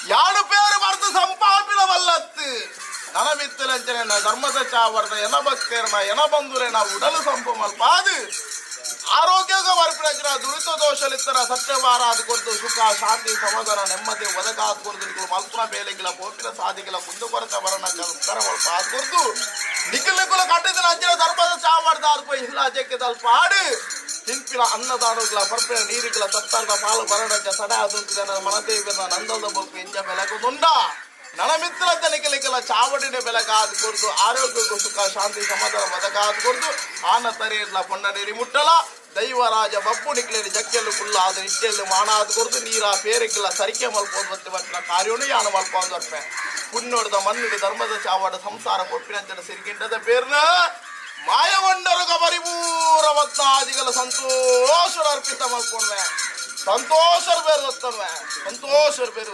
ಯಾಡು ಪೇರು ಬರ್ದು ಸಂಪಾಪಿನ ವಲ್ಲತ್ತು ನನ ಮಿತ್ತಲಂಚನೆ ಧರ್ಮದ ಚಾವರ್ದ ಎನ ಭಕ್ತೇರ್ನ ಎನ ಬಂಧುರೇನ ಉಡಲು ಸಂಪು ಮಲ್ಪಾದು ಆರೋಗ್ಯಗ ವರ್ಪಿನಂಚಿನ ದುರಿತ ದೋಷಲಿತ್ತರ ಸತ್ಯವಾರಾದ ಕೊರ್ದು ಸುಖ ಶಾಂತಿ ಸಮಾಧಾನ ನೆಮ್ಮದಿ ಒದಗಾದ ಕೊರ್ದು ನಿಕುಲು ಮಲ್ಪುನ ಬೇಲೆಗಿಲ ಪೋಪಿನ ಸಾದಿಗಿಲ ಮುಂದುವರೆದ ವರನ ಉತ್ತರ ಮಲ್ಪಾದ ಕೊರ್ದು ನಿಖಿಲ್ ನಿಕುಲು ಕಟ್ಟಿದ ಅಂಚಿನ ಧರ್ಮದ ಚಾವರ್ದ ಪೋಯಿ ಇಲ್ಲ ಜಕ್ಕೆದಲ್ಪ ಆಡು ತಿನ್ಪಿನ ಅನ್ನದಾನಗಳ ಪರ್ಪಿನ ನೀರಿಗಳ ತತ್ತಾರದ ಪಾಲು ಬರಣಂಚ ಸಡ ಅದುಂತಿದ ಮನದೇವಿನ ನಂದಲ್ದ ಬೊಲ್ಪು ಇಂಚ ಬೆಲಕುದುಂಡ ನನ ಮಿತ್ರರ ಚಾವಡಿನ ಬೆಲಕಾದ ಕೊರ್ದು ಆರೋಗ್ಯಕ್ಕೂ ಸುಖ ಶಾಂತಿ ಸಮಾಧಾನ ಒದಗಾದ ಕೊರ್ದು ಆನ ತರೆಯರ್ಲ ಪೊಣ್ಣ ನೀರಿ ಮುಟ್ಟಲ ದೈವರಾಜ ಬಪ್ಪು ನಿಕ್ಲೇರಿ ಜಕ್ಕೆಲ್ಲು ಕುಲ್ಲ ಆದ ನಿಟ್ಟೆಲ್ಲು ಮಾಣಾದ ಕೊರ್ದು ನೀರ ಪೇರಿಕ್ಕಿಲ್ಲ ಸರಿಕೆ ಮಲ್ಪೊಂದು ಬತ್ತೆ ಬತ್ತಿನ ಕಾರ್ಯನು ಯಾನು ಮಲ್ಪೊಂದು ಬರ್ಪೆ. ಪುಣ್ಣೋಡ್ದ ಮಣ್ಣಿಡು ಧರ್ಮದ ಚಾವಾಡ ಸಂಸಾರ ಕೊಪ್ಪಿನಂಚನ ಸಿರಿಗಿಂಟದ ಪೇರ್ನ ಮಾಯಗೊಂಡರುಗ ಪರಿಪೂರವತ್ತಾದಿಗಳ ಸಂತೋಷ ಅರ್ಪಿತ ಮಲ್ಕೊಂಡ್ವೆ. ಸಂತೋಷರ್ ಬೇರೆ ದತ್ತನ್ವೆ, ಸಂತೋಷರ್ ಬೇರೆ.